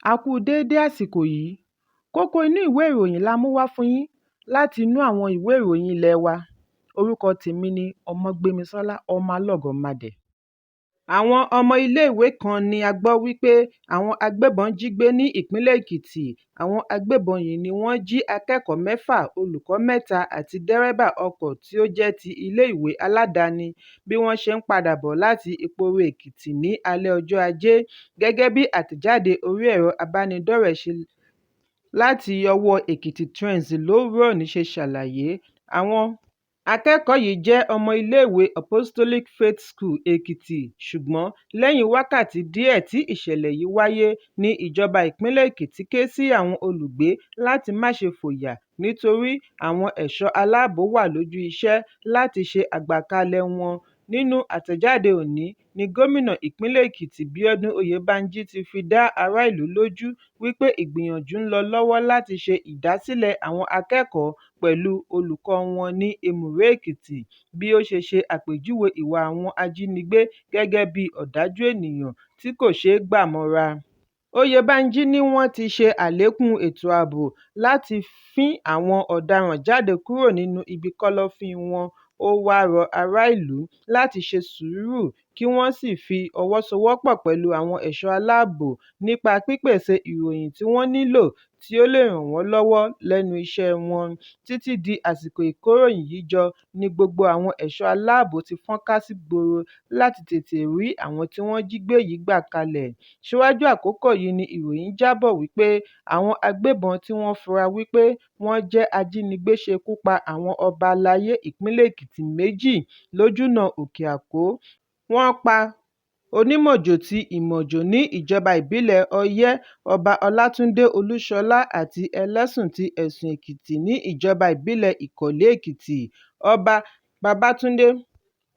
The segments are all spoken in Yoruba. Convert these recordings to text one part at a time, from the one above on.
A kú déédé àsìkò yìí. Kókó inú ìwé ìròyìn la mú wá fún yín láti inú àwọn ìwé ìròyìn ilé wa. Orúkọ tèmi ni Ọmọgbémisọ́lá Ọmọlọ́gọ̀mádẹ. Àwọn ọmọ iléèwé kan ni a gbọ́ wípé àwọn agbébọn jí gbé ní ìpínlẹ̀ Èkìtì. Àwọn agbébọn yìí ni wọ́n jí akẹ́kọ̀ọ́ mẹ́fà, olùkọ́ mẹ́ta àti dẹ́rẹ́bà ọkọ̀ tí ó jẹ́ ti iléèwé aládàáni bí wọ́n ṣe ń padà bọ̀ láti Ìporó-Èkìtì ní alẹ́ ọjọ́ Ajé, gẹ́gẹ́ bí àtẹ̀jáde orí ẹ̀rọ ìbánidọ́rẹ̀ẹ́ ṣe láti ọwọ́ Èkìtì Trends lówùúrọ̀ òní ṣe ṣàlàyé. Àwọn akẹ́kọ̀ọ́ yìí jẹ́ ọmọ iléèwé Apostolic Faith School, Èkìtì, ṣùgbọ́n lẹ́yìn wákàtí díẹ̀ tí ìṣẹ̀lẹ̀ yìí wáyé ní ìjọba ìpínlẹ̀ Èkìtì ké sí àwọn olùgbé láti má ṣe fòyà nítorí àwọn ẹ̀ṣọ́ aláàbò wà lójú iṣẹ́ láti ṣe àgbàkalẹ̀ wọn. Nínú àtẹ̀jáde òní ní gómìnà ìpínlẹ̀ Èkìtì Bíọ́dún Oyèbánjí ti fi dá ará ìlú lójú wípé ìgbìyànjú ń lọ lọ́wọ́ láti ṣe ìdásílẹ̀ àwọn akẹ́kọ̀ọ́ pẹ̀lú olùkọ́ wọn ní Èmùrè-Èkìtì bí ó ṣe ṣe àpèjúwe ìwà àwọn ajínigbé gẹ́gẹ́ bí ọ̀dájú ènìyàn tí kò ṣeé gbà mọ́ra. Oyèbánjí ní wọ́n ti ṣe àlékún ètò ààbò láti fín àwọn ọ̀daràn jáde kúrò nínú ibi kọ́lọ́fín wọn. Ó wáá rọ ará ìlú láti ṣe sùúrù kí wọ́n sì fi ọwọ́ sowọ́pọ̀ pẹ̀lú àwọn ẹ̀ṣọ́ aláàbò nípa pípèsè ìròyìn tí wọ́n nílò tí ó lè ràn wọ́n lọ́wọ́ lẹ́nu iṣẹ́ wọn. Títí di àsìkò ìkóròyìn yìí jọ ní gbogbo àwọn ẹ̀ṣọ́ aláàbò ti fọ́nká sígboro láti tètè rí àwọn tí wọ́n jí gbé yìí gbà kalẹ̀. Síwájú àkókò yìí ni ìròyìn jábọ̀ wípé àwọn agbébọn tí wọ́n fura wípé wọ́n jẹ́ ajínigbé ṣekú pa àwọn ọba alayé ìpínlẹ̀ Èkìtì méjì lójúnà Òkè-Àkó. Wọ́n pa Onímọ̀jò ti Ìmọ̀jò ní ìjọba ìbílẹ̀ Ọyẹ́ Ọba Ọlátúndé Olúṣọlá àti Ẹlẹ́sùn ti Ẹ̀sùn-Èkìtì ní ìjọba ìbílẹ̀ Ìkọ́lé-Èkìtì, Ọba Babátúndé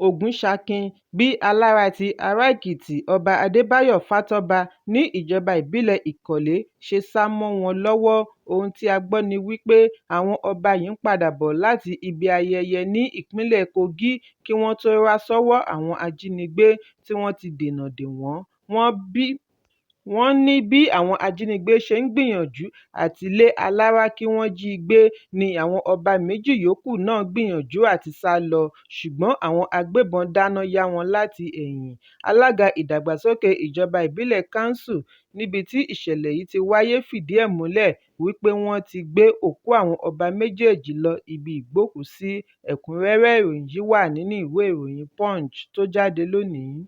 Ògúnṣakin. Bí Alára ti Ara-Èkìtì Ọba Adébáyọ̀ Fátọ́ba ní ìjọba ìbílẹ̀ Ìkọ́lé ṣe sá mọ́ wọn lọ́wọ́. Ohun tí a gbọ́ ni wípé àwọn ọba yìí ń padà bọ̀ láti ibi ayẹyẹ ní ìpínlẹ̀ Kogi kí wọ́n tó rá sọ́wọ́ àwọn ajínigbé tí wọ́n ti dènà dè wọ́n. Wọ́n ní bí àwọn ajínigbé ṣe ń gbìyànjú àti lé Alára kí wọ́n jí i gbé ni àwọn ọba méjì yòókù náà gbìyànjú àti sá lọ, ṣùgbọ́n àwọn agbébọn dáná yá wọn láti ẹ̀yìn. Alága ìdàgbàsókè ìjọba ìbílẹ̀ kánsù níbi tí ìṣẹ̀lẹ̀ yìí ti wáyé fìdí ẹ̀ múlẹ̀ wípé wọ́n ti gbé òkú àwọn ọba méjèèjì lọ ibi ìgbókùú-sí. Ẹ̀kúnrẹ́rẹ́ ìròyìn yìí wà nínú ìwé ìròyìn Punch tó jáde lónìí.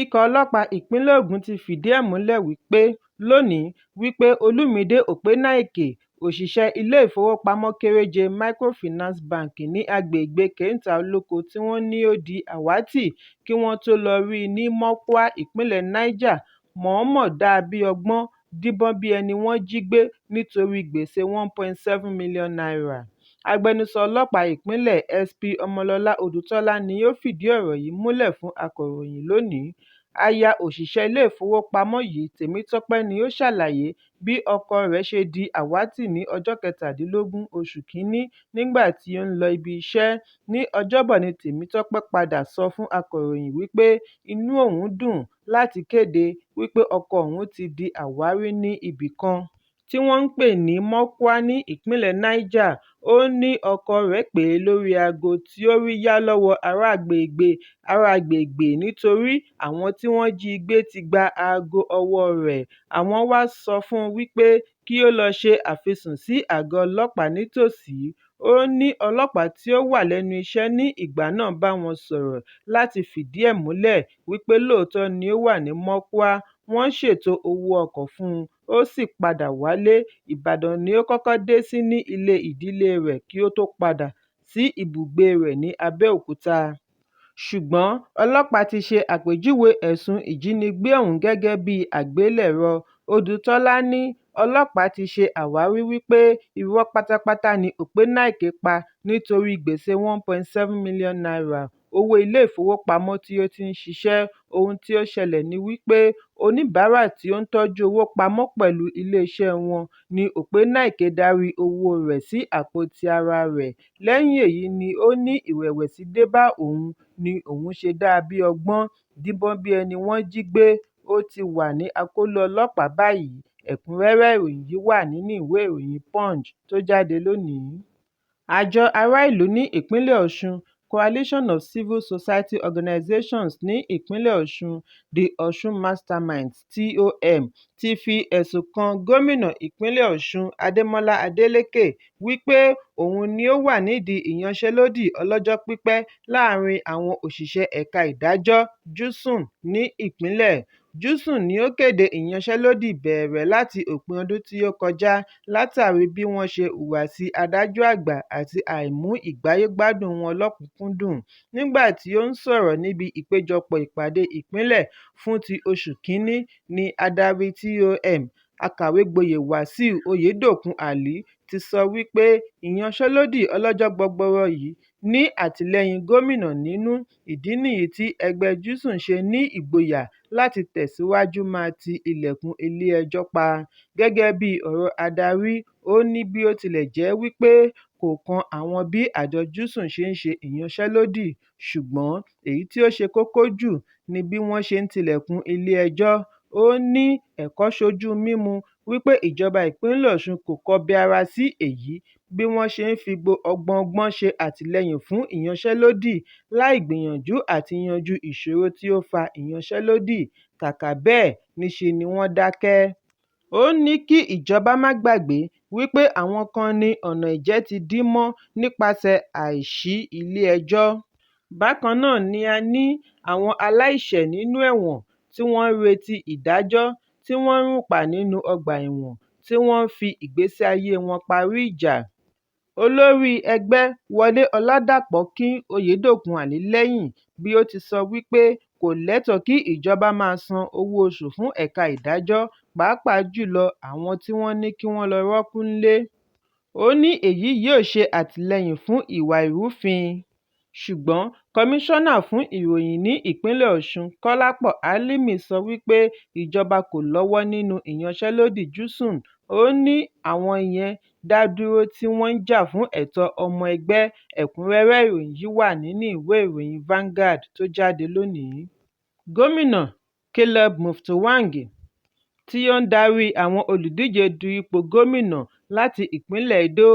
Ikọ̀ ọlọ́pàá ìpínlẹ̀ Ògùn ti fìdí ẹ̀ múlẹ̀ wípé lónìí wípé Olúmídé Òpénáìkè, òṣìṣẹ́ ilé-ìfowópamọ́ kéréje Microfinance Bank ní agbègbè Kéńtà Olóko tí wọ́n ní ó di àwátì kí wọ́n tóó lọ́ọ́ rí i ní Mọ́kúá, ìpínlẹ̀ Niger, mọ̀ọ́mọ̀ dá bíi ọgbọ́n díbọ́n bí ẹni wọ́n jí gbé nítorí gbèsè N1.7 mílíọ̀nù. Agbẹnusọ ọlọ́pàá ìpínlẹ̀ SP Ọmọlọ́lá Odùtọ́lá ni ó fìdí ọ̀rọ̀ yìí múlẹ̀ fún akọ̀ròyìn lónìí. Aya òṣìṣẹ́ ilé-ìfowópamọ́ yìí, Tèmítọ́pẹ́ ni ó ṣàlàyé bí ọkọ rẹ̀ ṣe di àwátì ní ọjọ́ kẹtàdínlógún oṣù kìíní nígbà tí ó ń lọ ibi-iṣẹ́. Ní Ọjọ́bọ̀ ni Tèmítọ́pẹ́ padà sọ fún akọ̀ròyìn wípé inú òun dùn láti kéde wípé ọkọ òun ti di àwárí ní ibìkan tí wọ́n ń pè ní Mokwa ní ìpínlẹ̀ Niger. Ó ní ọkọ rẹ̀ pè é lórí aago tí ó rí yá lọ́wọ́ ará agbègbè nítorí àwọn tí wọ́n jí gbé ti gba aago ọwọ́ọ rẹ̀. Àwọn wá sọ fún un wípé kí ó lọ́ọ́ ṣe àfisùn sí àgọ́ ọlọ́pàá nítòsí. Ó ní ọlọ́pàá tí ó wà lẹ́nu iṣẹ́ ní ìgbà náà bá wọn sọ̀rọ̀ láti fìdí ẹ̀ múlẹ̀ wípé lóòótọ́ ni ó wà ní Mokwa. Wọ́n ṣètò owó ọkọ̀ fún un, ó sì padà wálé. Ìbàdàn ni ó kọ́kọ́ dé sí ní ilé ìdílé rẹ̀ kí ó tó padà sí ibùgbé rẹ̀ ní Abẹ́òkúta. Ṣùgbọ́n ọlọ́pàá ti ṣe àpèjúwe ẹ̀sùn ìjínigbé ọ̀hún gẹ́gẹ́ bíi àgbélẹ̀rọ. Odùtọ́lá ní ọlọ́pàá ti ṣe àwárí wípé irọ́ pátápátá ni Òpénáìkè pa nítorí gbèsè N1.7 mílíọ̀nù owó ilé-ìfowópamọ́ tí ó ti ń ṣiṣẹ́. Ohun tí ó ṣẹlẹ̀ ni wípé oníbàárà tí ó ń tọ́jú owó pamọ́ pẹ̀lú iléeṣẹ́ wọn ní Òpénáìkè darí owó rẹ̀ sí àpò ti ara rẹ̀. Lẹ́yìn èyí ni ó ní ìrẹ̀wẹ̀sì dé bá òun ní òun ṣe dá bíi ọgbọ́n díbọ́n bí ẹni wọ́n jí gbé. Ó ti wà ní akóló ọlọ́pàá báyìí. Ẹ̀kúnrẹ́rẹ́ ìròyìn yìí wà nínú ìwé ìròyìn Punch tó jáde lónìí. Àjọ ará ìlú ní ìpínlẹ̀ Ọ̀ṣun Coalition of Civil Society Organisations ní ìpínlẹ̀ Ọ̀ṣun, The Ọ̀ṣun Masterminds (TOM), ti fi ẹ̀sùn kan gómìnà ìpínlẹ̀ Ọ̀ṣun Adémọ́lá Adélékè wípé òun ni ó wà nídìí ìyanṣẹ́lódì ọlọ́jọ́ pípẹ́ láàárín àwọn òṣìṣẹ́ ẹ̀ka ìdájọ́ (JUSUN) ní ìpínlẹ̀. JUSUN ni ó kéde ìyanṣẹ́lódì bẹ̀rẹ̀ láti òpin ọdún tí ó kọjá látàrí bí wọ́n ṣe hùwà sí adájọ́ àgbà àti àìmú ìgbáyé-gbádùn wọn lọ́kùnkúndùn. Nígbà tí ó ń sọ̀rọ̀ níbi ìpéjọpọ̀ ìpàdé ìpínlẹ̀ fún ti oṣù kìíní ni adarí TOM, Akàwé-gboyè Wàsíù Oyèdòkun Àlì ti sọ wípé ìyanṣẹ́lódì ọlọ́jọ́ gbọgbọrọ yìí ní àtìlẹ́yìn gómìnà nínú, ìdí nìyí tí ẹgbẹ́ JUSUN ṣe ní ìgboyà láti tẹ̀síwajú máa ti ilẹ̀kùn ilé ẹjọ́ pa. Gẹ́gẹ́ bí ọ̀rọ̀ adarí, ó ní bí ó tilẹ̀ jẹ́ wípé kò kan àwọn bí àjọ JUSUN ṣe ń ṣe ìyanṣẹ́lódì, ṣùgbọ́n èyí tí ó ṣe kókó jù ni bí wọ́n ṣe ń tilẹ̀kùn ilé ẹjọ́. Ó ní ẹ̀kọ́ ṣojú mímu wípé ìjọba ìpínlẹ̀ Ọ̀ṣun kò kọbi ara sí èyí bí wọ́n ṣe ń fi ọgbọọgbọ́n ṣe àtìlẹ́yìn fún ìyanṣẹ́lódì láì gbìyànjú àti yanjú ìṣòro tí ó fa ìyanṣẹ́lódì, kàkà bẹ́ẹ̀ níṣe ni wọ́n dákẹ́. Ó ní kí ìjọba má gbàgbé wípé àwọn kan ni ọ̀nà ìjẹ ti dí mọ́ nípasẹ̀ àìsí ilé ẹjọ́. Bákan náà ni a ní àwọn aláìṣẹ̀ nínú ẹ̀wọ̀n tí wọ́n ń retí ìdájọ́, tí wọ́n ń rùn pa nínú ọgbà ẹ̀wọ̀n, tí wọ́n ń fi ìgbésí ayée wọn parí ìjà. Olórí ẹgbẹ́ Wọlé Ọládàpọ̀ kín Oyèdòkun-Àlí lẹ́yìn bí ó ti sọ wípé kò lẹ́tọ̀ọ́ kí ìjọba máa san owó oṣù fún ẹ̀ka ìdájọ́, pàápàá jù lọ àwọn tí wọ́n ní kí wọ́n lọ rọ́kú nílé. Ó ní èyí yóò ṣe àtìlẹ́yìn fún ìwà ìrúfin. Ṣùgbọ́n Kọmíṣọ́nà fún Ìròyìn ní ìpínlẹ̀ Ọ̀ṣun Kọ́lápọ̀ Álímì sọ wípé ìjọba kò lọ́wọ́ nínú ìyanṣẹ́lódì JUSUN. Ó ní àwọn yẹn dá dúró tí wọ́n ń jà fún ẹ̀tọ́ ọmọ ẹgbẹ́. Ẹ̀kúnrẹ́rẹ́ ìròyìn yìí wà nínú ìwé ìròyìn Vanguard tó jáde lónìí. Gómìnà Caleb Mutfwang tí ó ń darí àwọn olùdíje du ipò gómìnà láti ìpínlẹ̀ Edo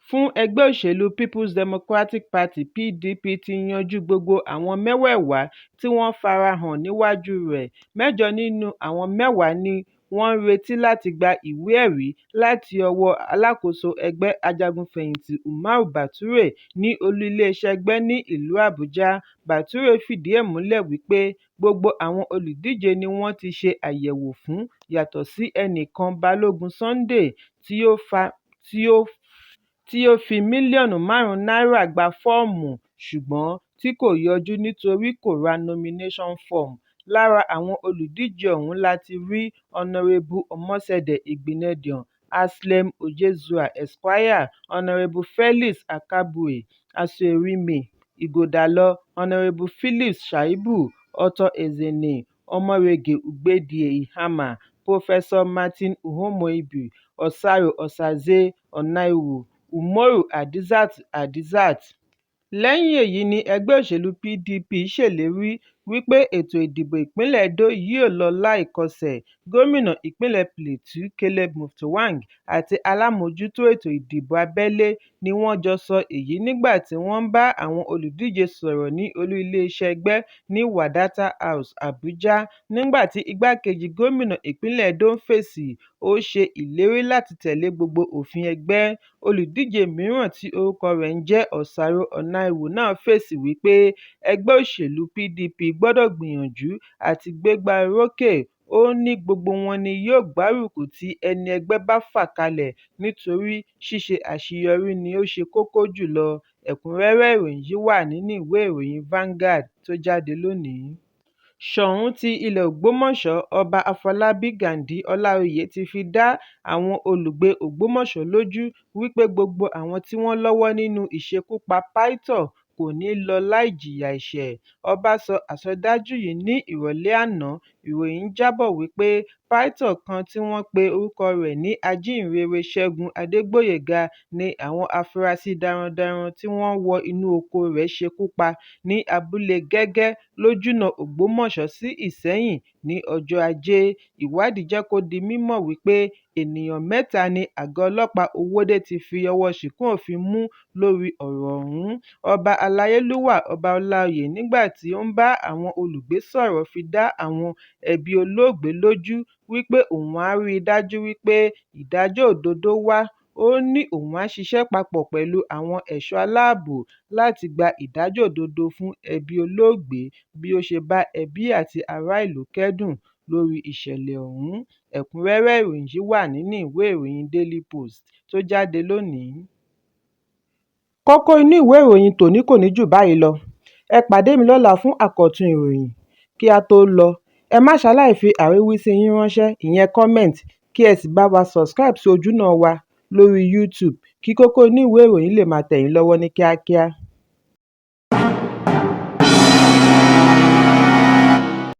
fún ẹgbẹ́ òṣèlú People's Democratic Party (PDP) ti yanjú gbogbo àwọn mẹ́wẹ̀ẹ̀wá tí wọ́n fara hàn níwájú rẹ̀. Mẹ́jọ nínú àwọn mẹ́wàá ni wọ́n ń retí láti gba ìwé ẹ̀rí láti ọwọ́ alákòóso ẹgbẹ́ ajagun-fẹ̀yìntì Umaru Bature ní olú iléeṣẹ́ ẹgbẹ́ ní ìlú Àbújá. Bature fìdí ẹ̀ múlẹ̀ wípé gbogbo àwọn olùdíje ni wọ́n ti ṣe àyẹ̀wò fún yàtọ̀ sí ẹnì kan Balógun Sunday tí ó fi mílíọ̀nù 5 náírà gba fọ́ọ̀mù ṣùgbọ́n tí kò yọjú nítorí kò ra nomination form. Lára àwọn olùdíje ọ̀hún la ti rí Honourable Omosefe Igbinedion, Anselm Ojezua Esquire, Honourable Felix Okagbue, Asue Ighodalo, Honourable Phillips Shaibu, Arthur Eze, Omoregie Ugbedie Ihama, Professor Martin Uhomoibhi, Osaro Osaze Onaiwu, Umoru Hadizat Hadizat. Lẹ́yìn èyí ni ẹgbẹ́ òṣèlú PDP ṣèlérí wípé ètò ìdìbò ìpínlẹ̀ Edo yóò lọ láì kọsẹ̀. Gómìnà ìpínlẹ̀ Plateau Caleb Mutfwang àti alámòójútó ètò ìdìbò abẹ́lé ni wọ́n jọ sọ èyí nígbà tí wọ́n ń bá àwọn olùdíje sọ̀rọ̀ ní olú iléeṣẹ́ ẹgbẹ́ ní Wadata House, Abuja. Nígbà tí igbákejì gómìnà ìpínlẹ̀ Edo ń fèsì, ó ṣe ìlérí láti tẹ̀lé gbogbo òfin ẹgbẹ́. Olùdíje mìíràn tí orúkọ rẹ̀ ń jẹ́ Osaro Onaiwu náà fèsì wípé ẹgbẹ́ òṣèlú PDP gbọdọ̀ gbìyànjú àti gbégbá orókè. Ó ní gbogbo wọn ni yóò gbárùkù ti ẹni ẹgbẹ́ bá fà kalẹ̀ nítorí ṣíṣe àṣeyọrí ni ó ṣe kókó jù lọ. Ẹ̀kúnrẹ́rẹ́ ìròyìn yìí wà nínú ìwé ìròyìn Vanguard tó jáde lónìí. Ṣòun ti ilẹ̀ Ògbómọ̀ṣọ́, Ọba Àfọlábí Ghandi Ọláoyè ti fi dá àwọn olùgbé Ògbómọ̀ṣọ́ lójú wípé gbogbo àwọn tí wọ́n lọ́wọ́ nínú ìṣekúpa Python kò ní lọ láì jìyà ẹ̀ṣẹ̀. Ọba sọ àsọdájú yìí ní ìrọ̀lẹ́ àná. Ìròyìn jábọ̀ wípé Pító kan tí wọ́n pe orúkọ rẹ̀ ní Ajíhìnrere Ṣẹ́gun Adégbóyèga ní àwọn afurasí darandaran tí wọ́n wọ inú oko rẹ̀ ṣekú pa ní abúlé Gẹ́gẹ́ lójúnà Ògbómọ̀ṣọ́ sí Ìsẹ́yìn ní ọjọ́ Ajé. Ìwádìí jẹ́ kó di mímọ̀ wípé ènìyàn mẹ́ta ní àgọ́ ọlọ́pàá Owódé ti fi ọwọ́ ṣìkún òfin mú lórí ọ̀rọ̀ ọ̀hún. Ọba Aláyélúwà Ọba Ọláoyè nígbà tí ó ń bá àwọn olùgbé sọ̀rọ̀ fi dá àwọn ẹbí olóògbé lójú wípé òun á rí i dájú wípé ìdájọ́ òdodo wà. Ó ní òun á ṣiṣẹ́ papọ̀ pẹ̀lú àwọn ẹ̀ṣọ́ aláàbò láti gba ìdájọ́ òdodo fún ẹbí olóògbé bí ó ṣe bá ẹbí àti ará ìlú kẹ́dùn lórí ìṣẹ̀lẹ̀ ọ̀hún. Ẹ̀kúnrẹ́rẹ́ ìròyìn yìí wà nínú ìwé ìròyìn Daily Post tó jáde lónìí. Kókó inú ìwé ìròyìn tòní kò ní jù báyìí lọ. Ẹ pàdé mi lọ́la fún àkọ́tún ìròyìn. Kí á tó lọ, ẹ má ṣaláì fi àríwísí yín ránṣẹ́, ìyẹn comment, kí ẹ sì bá wa subscribe sí ojúnà wa lórí YouTube kí kókó inú ìwé ìròyìn lè máa tẹ̀ yín lọ́wọ́ ní kíákíá.